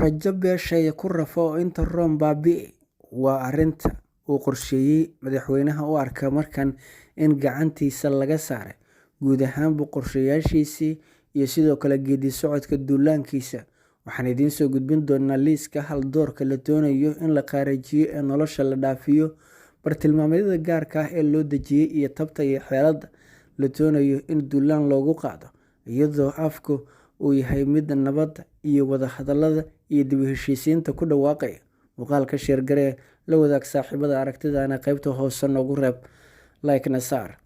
Rajo beeshay ku rafo oo inta Rome baabi'i waa arrinta uu qorsheeyay madaxweynaha u arka markan in gacantiisa laga saaray guud ahaanba qorshayaashiisii iyo sidoo kale geedi socodka duulaankiisa. Waxaan idiin soo gudbin doonaa liiska hal doorka la doonayo in la qaarijiyo ee nolosha la dhaafiyo, bartilmaameedyada gaarka ah ee loo dejiyay iyo tabta iyo xeeladda la doonayo in duulaan loogu qaado, iyadoo afku uu yahay mid nabadda iyo wadahadallada iyo dib u heshiisiinta ku dhawaaqaya. Muuqaalka share garee, la wadaag saaxiibada, aragtidaana qaybta hoose noogu reeb, like-na saar.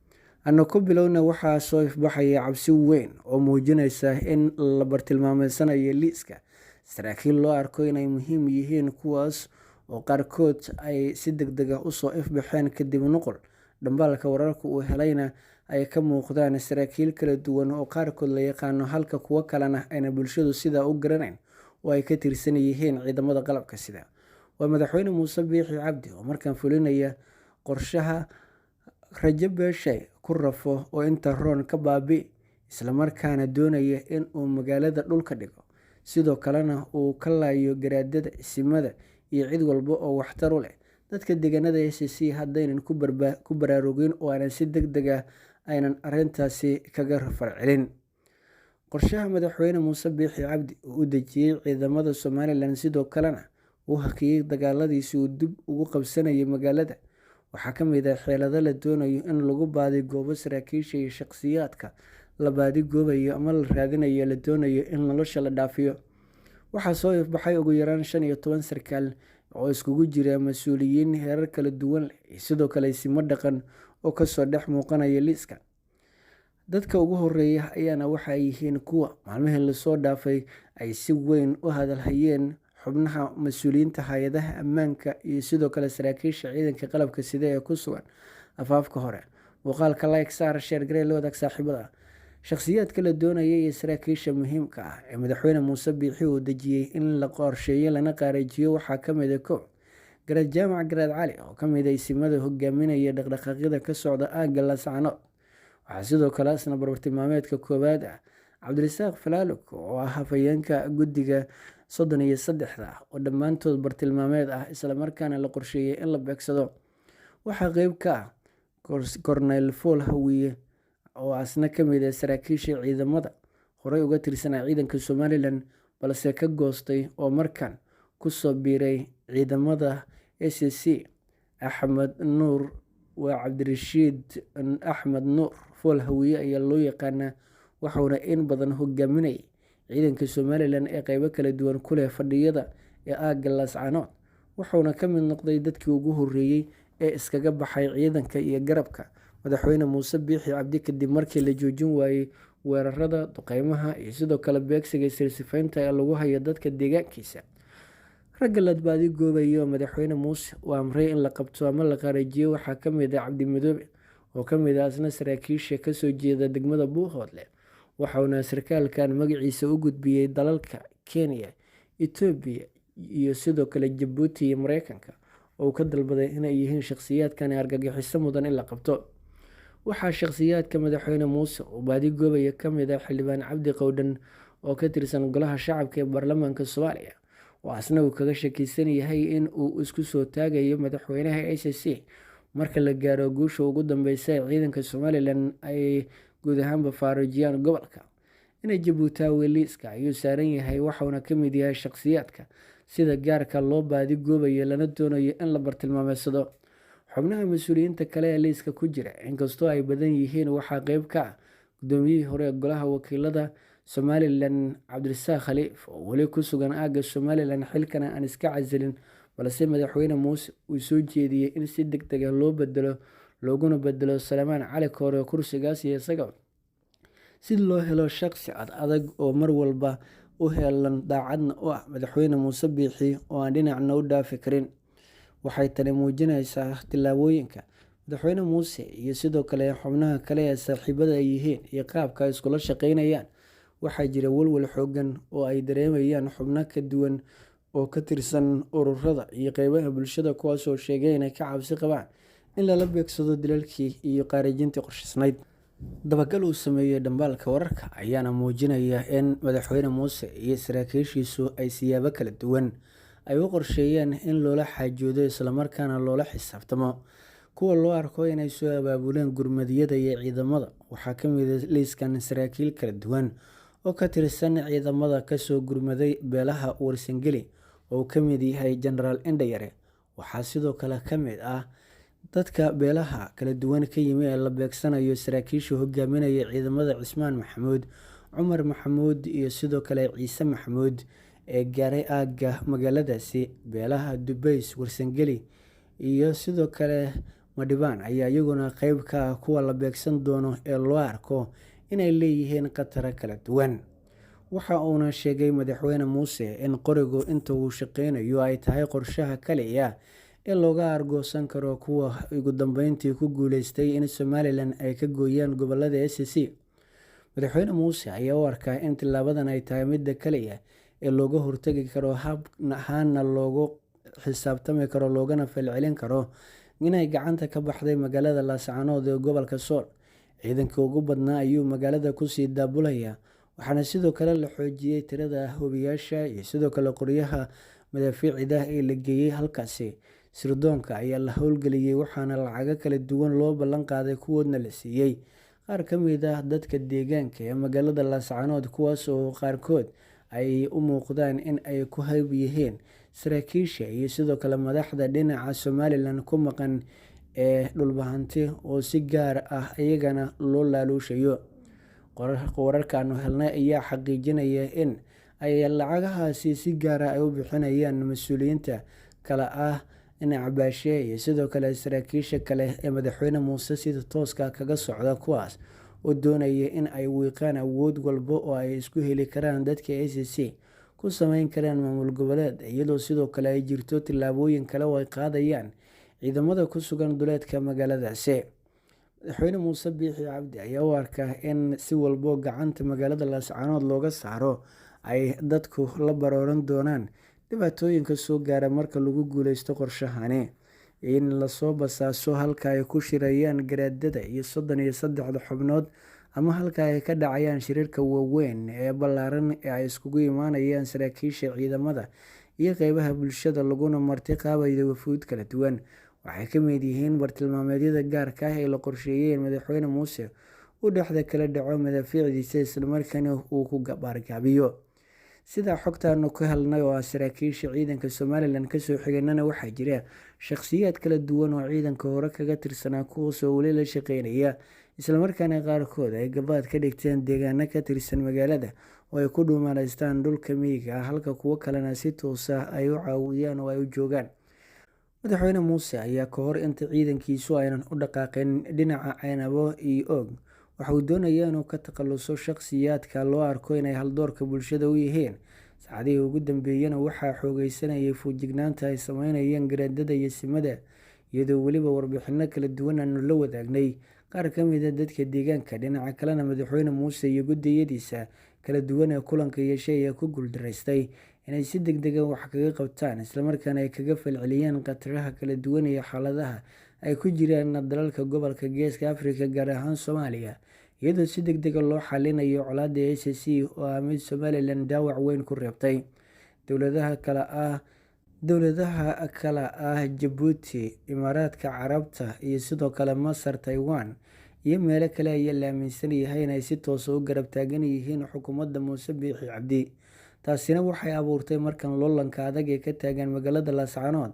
Ana ku bilowna, waxaa soo ifbaxaya cabsi weyn oo muujinaysa in la bartilmaameedsanayo liiska saraakiil loo arko inay muhiim yihiin, kuwaas oo qaarkood ay si degdeg ah usoo ifbaxeen kadib nuqul dhambaalka wararka uu helayna ay ka muuqdaan saraakiil kala duwan oo qaarkood la yaqaano, halka kuwo kalena ayna bulshadu sidaa u garanayn oo ay ka tirsan yihiin ciidamada qalabka sida. Waa madaxweyne Muuse Biixi Cabdi oo markaan fulinaya qorshaha rajo beeshay ku rafo oo inta roon ka baabi'i, islamarkaana doonaya in uu magaalada dhulka dhigo, sidoo kalena uu ka laayo garaadada, isimada iyo cid walba oo waxtar u leh dadka deegaanada SSC haddaynan ku baraarugin oo aanan si deg deg ah aynan arrintaasi kaga farcelin. Qorshaha madaxweyne Muuse Biixi Cabdi uu u dejiyey ciidamada Somalilan, sidoo kalena uu hakiyey dagaaladiisi uu dib ugu qabsanayay magaalada, waxaa ka mid ah xeelado la doonayo in lagu baadigoobo saraakiisha iyo shaqsiyaadka la baadigoobayo ama la raadinayo, la doonayo in nolosha la dhaafiyo. Waxaa soo ifbaxay ugu yaraan 15 sarkaal oo iskugu jira mas-uuliyiin heerar kala duwan leh iyo sidoo kale isimo dhaqan oo kasoo dhex muuqanaya liiska. Dadka ugu horeeya ayaana waxa ay yihiin kuwa maalmihii lasoo dhaafay ay si weyn u hadalhayeen xubnaha mas-uuliyiinta hay-adaha ammaanka iyo sidoo kale saraakiisha ciidanka qalabka sida ee ku sugan afaafka hore. Muuqaalka like saar, share garee, la wadaag saaxiibada. Shakhsiyaadka la doonaya iyo saraakiisha muhiimka ah ee madaxweyne Muuse Biixi uu dejiyey in la qorsheeyo lana qaarijiyo waxaa ka mid ah kow, Garaad Jaamac Garaad Cali oo ka mid ah isimada hogaaminaya dhaqdhaqaaqyada ka socda aagga Laascanood. Waxaa sidoo kale asna bartilmaameedka koowaad ah Cabdirasaaq Falaalug oo ah hafayeenka guddiga 33-da oo dhammaantood bartilmaameed ah, islamarkaana la qorsheeyay in la beegsado. Waxaa qeyb ka ah Korneyl Fool Hawiye oo asna ka mid ah saraakiisha ciidamada horey uga tirsanaa ciidanka Somalilan, balse ka goostay oo markan kusoo biiray ciidamada SSC. Axmed Nuur, waa Cabdirashiid Axmed Nuur Fool Hawiye ayaa loo yaqaanaa, waxauna in badan hogaaminayay ciidanka Somalilan ee qeybo kala duwan ku leh fadhiyada ee aagga Laascanood, wuxuuna ka mid noqday dadkii ugu horreeyey ee iskaga baxay ciidanka iyo garabka madaxweyne Muuse Biixi Cabdi kadib markii la joojin waayey weerarada, duqeymaha iyo sidoo kale beegsiga silsifaynta ee lagu hayo dadka deegaankiisa. Ragga la baadigoobayo madaxweyne Muuse uu amray in la qabto ama la qaarijiyo waxaa ka mid ah Cabdi Madoobe oo ka mid ah asna saraakiisha kasoo jeeda degmada Buuhoodle, waxauna sarkaalkan magaciisa u gudbiyey dalalka Kenya, Itoobiya iyo sidoo kale Jabuuti iyo Mareykanka oo uu ka dalbaday inay yihiin shakhsiyaadkan argagixiso mudan in la qabto. Waxaa shakhsiyaadka madaxweyne Muuse uu baadigoobaya ka mid ah xildhibaan Cabdi Qowdhan oo ka tirsan golaha shacabka ee baarlamaanka Soomaaliya, oo asna uu kaga shakisan yahay in uu isku soo taagayo madaxweynaha SSC marka la gaaro guusha ugu dambeysa ee ciidanka Somalilan ay guud ahaanba faaruujiyaan gobolka. Ina Jabuutaawi liiska ayuu saaran yahay, waxauna ka mid yahay shakhsiyaadka sida gaarka loo baadigoobayo lana doonayo in la bartilmaameedsado. Xubnaha mas-uuliyiinta kale ee liiska ku jira, inkastoo ay badan yihiin, waxaa qeyb ka ah gudoomiyihii hore ee golaha wakiilada Somalilan Cabdirasaaq Khaliif oo weli ku sugan aagga Somalilan, xilkana aan iska casilin, balse madaxweyne Muuse uu soo jeediyey in si deg deg ah loo bedelo, looguna bedelo Salmaan Cali Koore kursigaas iyo isaga, si loo helo shaqsi ad adag oo mar walba u heelan, daacadna u ah madaxweyne Muuse Biixi oo aan dhinacna u dhaafi karin. Waxay tani muujinaysaa tillaabooyinka madaxweyne Muuse iyo sidoo kale xubnaha kale ee saaxiibada ay yihiin iyo qaabka ay iskula shaqeynayaan. Waxaa jira walwal xoogan oo ay dareemayaan xubno ka duwan oo ka tirsan ururada iyo qeybaha bulshada, kuwaasoo sheegay inay ka cabsi qabaan in lala beegsado dilalkii iyo qaarijintii qorsheysnayd. Dabagal uu sameeyay dhambaalka wararka ayaana muujinaya in Madaxweyne Muuse iyo saraakiishiisu ay siyaabo kala duwan ay u qorsheeyeen in loola xaajoodo islamarkaana loola xisaabtamo kuwa loo arko inay soo abaabuleen gurmadiyada iyo ciidamada. Waxaa ka mid ah liiskan saraakiil kala duwan oo ka tirsan ciidamada kasoo gurmaday beelaha Warsangeli oo uu ka mid yahay Jenaraal Indhayare. Waxaa sidoo kale ka mid ah dadka beelaha kala duwan ka yimi ee la beegsanayo saraakiisha hogaaminaya ciidamada Cismaan Maxamuud, Cumar Maxamuud iyo sidoo kale Ciise Maxamuud ee gaaray aagga magaaladaasi. Beelaha Dubeys, Warsangeli iyo sidoo kale Madhibaan ayaa iyaguna qeyb ka ah kuwa la beegsan doono ee loo arko inay leeyihiin khataro kala duwan. Waxa uuna sheegay Madaxweyne Muuse in qorigu inta uu shaqeynayo ay tahay qorshaha kaliya ee looga aargoosan karo kuwa ugu dambeyntii ku guuleystay in Somalilan ay ka gooyaan gobolada SSC. Madaxweyne Muuse ayaa u arkaa in tillaabadan ay tahay midda kaliya ee looga hortagi karo, hab ahaana loogu xisaabtami karo loogana falcelin karo inay gacanta ka baxday magaalada Laascaanood ee gobolka Sool. Ciidankii ugu badnaa ayuu magaalada kusii daabulaya, waxaana sidoo kale la xoojiyay tirada hubiyaasha iyo sidoo kale qoryaha madaafiicda ee la geeyay halkaasi. Sirdoonka ayaa la howlgeliyay, waxaana lacago kala duwan loo ballan qaaday kuwoodna la siiyay qaar ka mid ah dadka deegaanka ee magaalada Laascaanood, kuwaas oo qaarkood ay u muuqdaan in ay ku hayb yihiin saraakiisha iyo sidoo kale madaxda dhinaca Somalilan ku maqan ee dhulbahanti oo si gaar ah iyagana loo laaluushayo. Wararkaanu helnay ayaa xaqiijinaya in ay lacagahaasi si gaar ah ay u bixinayaan mas-uuliyiinta kale ah Cabaashe iyo sidoo kale saraakiisha kale ee Madaxweyne Muuse sida tooska kaga socda, kuwaas oo doonaya in ay wiiqaan awood walba oo ay isku heli karaan dadka SSC ku sameyn karaan maamul goboleed, iyadoo sidoo kale ay jirto tillaabooyin kale oo ay qaadayaan ciidamada ku sugan duleedka magaaladaasi. Madaxweyne Muuse Biixi Cabdi ayaa u arkaa in si walbo gacanta magaalada Laascaanood looga saaro ay dadku la barooran doonaan dhibaatooyinka soo gaara marka lagu guuleysto qorshahani. In lasoo basaaso halka ay ku shirayaan garaadada iyo 33 xubnood ama halka ay ka dhacayaan shirarka waaweyn ee ballaaran ee ay iskugu imaanayaan saraakiisha ciidamada iyo qeybaha bulshada laguna marti qaabayo wafuud kala duwan, waxay ka mid yihiin bartilmaameedyada gaarka ah ee la qorsheeyay in Madaxweyne Muuse uu dhexda kala dhaco madaafiicdiisa islamarkaana uu ku baargaabiyo. Sida xogtaanu ku helnay oo ah saraakiisha ciidanka Somalilan kasoo xiganana, waxaa jira shakhsiyaad kala duwan oo ciidanka hore kaga tirsanaa kuwaas oo weli la shaqeynaya, islamarkaana qaarkood ay gabaad ka dhigteen deegaano ka tirsan magaalada oo ay ku dhuumaleystaan dhulka miyiga ah, halka kuwo kalena si toos ah ay u caawiyaan oo ay u joogaan. Madaxweyne Muuse ayaa ka hor inta ciidankiisu aynan u dhaqaaqin dhinaca Caynabo iyo Oog, waxa uu doonayaa inuu ka takhaluso shakhsiyaadka loo arko inay haldoorka bulshada u yihiin. Saacadihii ugu dambeeyana waxaa xoogeysanayay feejignaanta ay sameynayeen garaadada iyo simada, iyadoo weliba warbixino kala duwan aanu la wadaagnay qaar ka mid ah dadka deegaanka. Dhinaca kalena, Madaxweyne Muuse iyo guddiyadiisa kala duwan ee kulanka yeeshay ayaa ku guuldareystay inay si degdeg ah wax kaga qabtaan islamarkaana ay kaga falceliyaan khataraha kala duwan iyo xaaladaha ay ku jiraan dalalka gobolka Geeska Afrika, gaar ahaan Soomaaliya, iyadoo si degdeg ah loo xalinayo colaadda SSC oo ah mid Somalilan dhaawac weyn ku reebtay. Dowladaha kala ah Jabuuti, Imaaraadka Carabta iyo sidoo kale Masar, Taiwan iyo meelo kale ayaa la aaminsan yahay inay si toos ah u garab taagan yihiin xukuumadda Muuse Biixi Cabdi. Taasina waxay abuurtay markan loolanka adag ee ka taagan magaalada Laascaanood,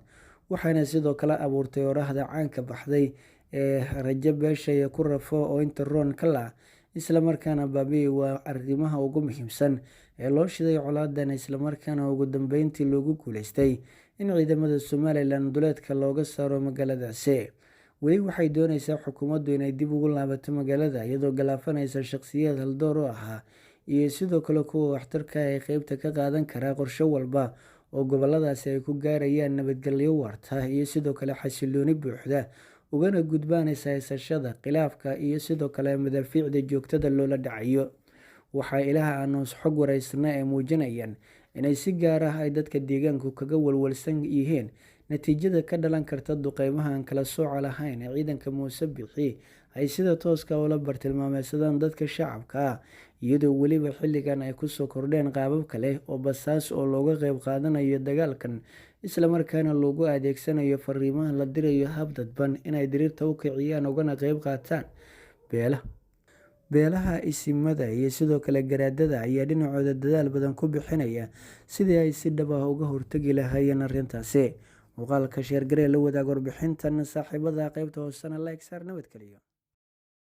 waxaana sidoo kale abuurtay oraahda caanka baxday ee rajo beesha iyo ku rafo oo inta roon ka la islamarkaana baabi'i. Waa arrimaha ugu muhiimsan ee loo shiday colaadan, islamarkaana ugu dambeyntii loogu guuleystay in ciidamada Somalilan duleedka looga saaro magaaladaasi. Weli waxay dooneysaa xukuumaddu inay dib ugu laabato magaalada, iyadoo galaafanaysa shakhsiyaad haldoor u ahaa iyo sidoo kale kuwa waxtarka ee qeybta ka qaadan kara qorshe walba oo goboladaasi ay ku gaarayaan nabadgelyo waarta iyo sidoo kale xasilooni buuxda, ugana gudbaan is-haysashada, khilaafka iyo sidoo kale madaafiicda joogtada loola dhacayo. Waxaa ilaha aanu xog wareysana ay muujinayaan inay si gaar ah ay dadka deegaanku kaga walwalsan yihiin natiijada ka dhalan karta duqeymaha aan kala sooca lahayn ee ciidanka Muuse Biixi ay sida tooska ula bartilmaameysadaan dadka shacabka ah, iyadoo weliba xilligan ay kusoo kordheen qaabab kale oo basaas oo looga qeyb qaadanayo dagaalkan, islamarkaana loogu adeegsanayo fariimaha la dirayo hab dadban inay diriirta u kiciyaan ugana qeyb qaataan. Beelaha isimada iyo sidoo kale garaadada ayaa dhinacooda dadaal badan ku bixinaya sidii ay si dhab ah uga hortagi lahaayeen arrintaasi. Muuqaalka sheergaree, la wadaag warbixintan saaxiibada, qeybta hoosena like saar. Nabadgeliyo.